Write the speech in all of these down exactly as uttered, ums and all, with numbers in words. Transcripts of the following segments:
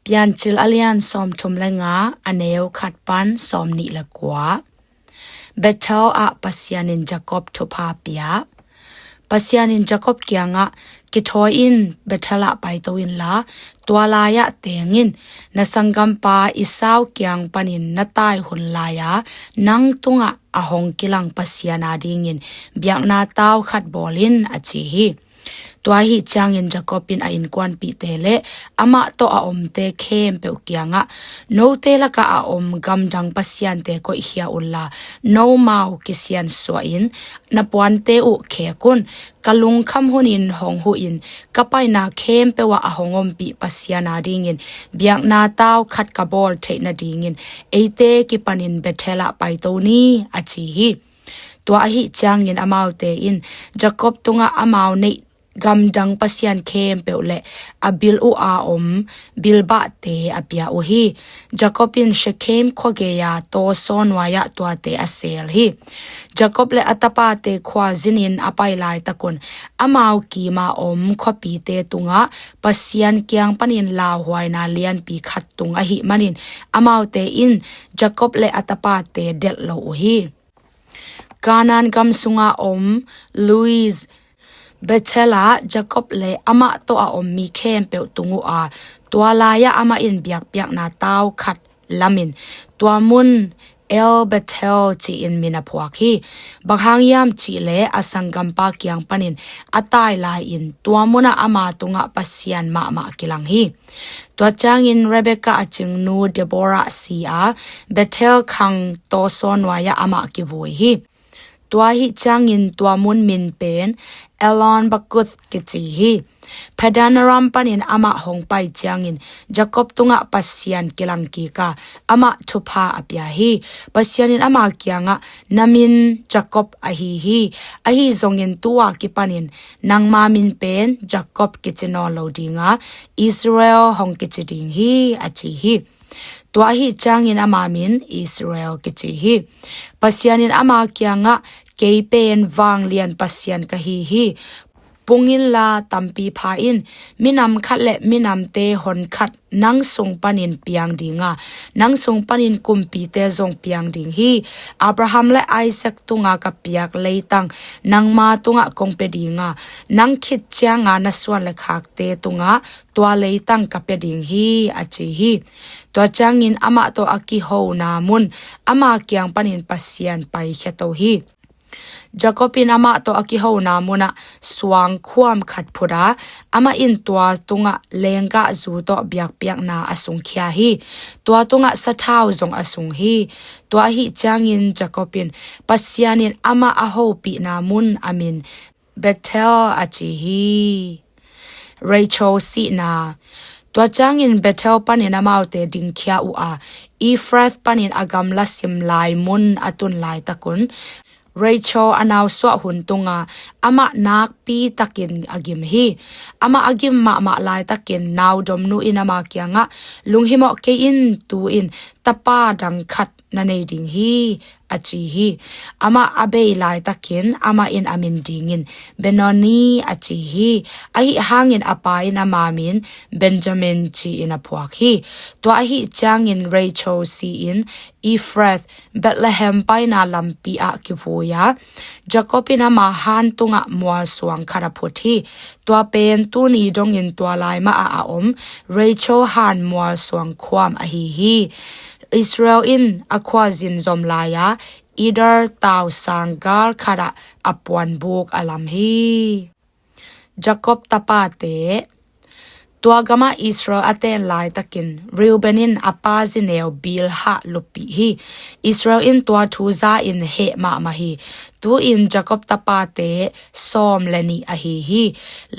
Piancil a lian sawmthum le nga, a neu khat pan sawmnih le kua. Bethel ah Pasian in Jacob thupha pia. Pasian in Jacob kiangah, "Kithawi in, Bethel ah paito inla, tua lai-ah teng in, na sanggampa Esau kiang panin na tai hun lai-a nang tungah a hong kilang Pasian adingin biakna tau khat bawl in," a ci hi. Tua ahi ciangin Jacob in a innkuanpihte le amah tawh a omte khempeuh kiangah, "Note lakah a om gamdang pasiante koihkhia unla, nomau kisiansuah in, na puante uh khek un. Ka lungkham hunin hong huh in, ka paina khempeuh ah a hong ompih Pasian adingin biakna tau khat ka bawl theih nadingin eite kipanin Bethel ah paito ni," a ci hi. Tua ahi ciangin amaute in Jacob tungah amau neih gamdang pasian khempeuh le a bil uh a om bilbahte a pia uh hi. Jacob in Shekhem khuagei-a tawsaw nuai-ah tuate a seel hi. Jacob le a tapate khua zinin a pai laitakun amau kima om khuapite tungah Pasian kiang panin lauhuaina lianpi khat tung ahih manin amaute in Jacob le a tapate delh lo uh hi. Kanaan gam sunga om Luz, Bethel ah Jacob le amah tawh a om mi khempeuh tung uh a, tua lai-ah amah in biakpiakna tau khat lamin tua mun El Bethel ci-in min a phuak hi. Bang hang hiam cihleh a sanggampa kiang panin a tai lai-in tua munah ama tungah Pasian mahmah kilang hi. Tua ciangin Rebekah a cingnu Deborah si a, Bethel khang tawsaw nuai-ah amah kivui hi. Tua ahi ciangin tua mun min pen Elon Bakuth kici hi. Padan Aram panin amah hong pai ciangin Jacob tungah Pasian kilang kik a, amah thupha a pia hi. Pasian in ama kiangah, "Na min Jacob ahi hi. Ahi zongin tu-a kipanin nangma min pen Jacob kici nawn lo dinga, Israel hong kici ding hi," a ci hi. Tua ahi ciangin ama min Israel kici hi. Pasian in ama kiangah, "Kei pen vanglian Pasian ka hi hi. Pung inla tampi pha in, minam khat le minamte honkhat nang sung panin piang dinga, nang sung panin kumpite zong piang ding hi. Abraham le Isaac tunga ka piak leitang nangma tungah kong pia dinga, nang khit cianga na suan le khakte tungah tua leitang ka pia ding hi," a ci hi. Tua ciangin amah tawh a kihona mun ama kiang panin Pasian paikhia to hi. Jacob in amah tawh a kihona munah suangkhuam khat phut a, amah in tua tungah lenggahzu tawh biakpiakna a sungkhia hi. Tua tungah sathau zong a sung hi. Tua ahi ciangin Jacob in Pasian in amah a hopihna mun a min Bethel a ci hi. Rachel sihna. Tua ciangin Bethel panin amaute dingkhia uh a, Ephrath panin a gamla sim lai mun a tun laitakun Rachel a nausuah hun tunga amah nakpi takin a gim hi. Amah a gim mahmah laitakin naudomnu in ama kiangah, "Lunghimawh kei in, tu-in tapa dang khat na nei ding hi," a ci hi. Amah a bei laitakin amah in a min dingin Benoni a ci hi. Ahi hangin a pa in ama min Benjamin ci-in a phuak hi. Tua ahi ciangin Rachel si-in Ephrath, Bethlehem paina lampi ah kivui a, Jacob in ama han tungah mualsuang khat a phut hi. Tua pen tuni dongin tua lai mah ah a om Rachel han mualsuang khuam ahi hi. Israel in a khuazin zom lai-a Eder tausang gal khatah a puanbuk a lam hi. Jacob tapate. Tua gamah Israel a ten laitakin Reuben in a pa zineu Bilhah luppih hi. Israel in tua thu za-in heh mahmah hi. Tu-in Jacob tapate sawm le nih ahi hi.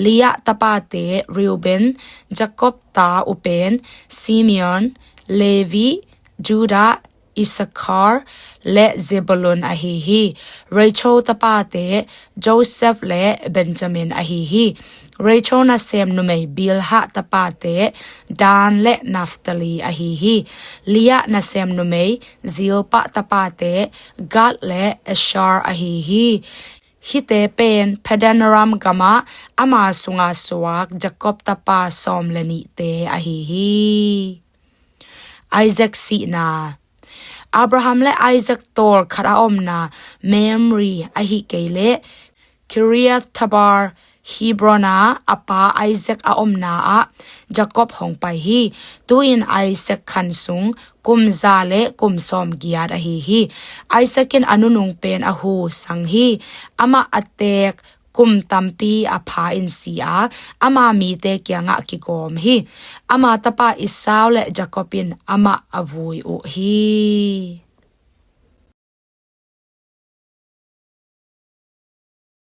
Leah tapate Reuben, Jacob ta upen Simeon, Levi, Judah, Issachar le Zebulun ahi hi. Rachel tapate Joseph le Benjamin ahi hi. Rachel nasem numei Bilhah tapate Dan le Naphtali ahi hi. Leah nasem numei Zilpah tapate Gad le Asher ahi hi. Hihte pen Paddan-aram gamah ama sunga suak Jakob tapa sawm le nihte ahi hi. Isaac sihna. Abraham le Isaac tawlkhat a omna Mamre ahi kei leh Kiriath-arba, Hebron ah a pa Isaac a omna ah Jakob hong pai hi. Tu-in Isaac khan sung kum za le kum sawmgiat ahi hi. Isaac in a nunung pen a hu sang hi. Amah a teek kum tampi a pha in si a, ama mite kiangah kigawm hi. Ama tapa Esau le Jakob in amah a vui uh hi.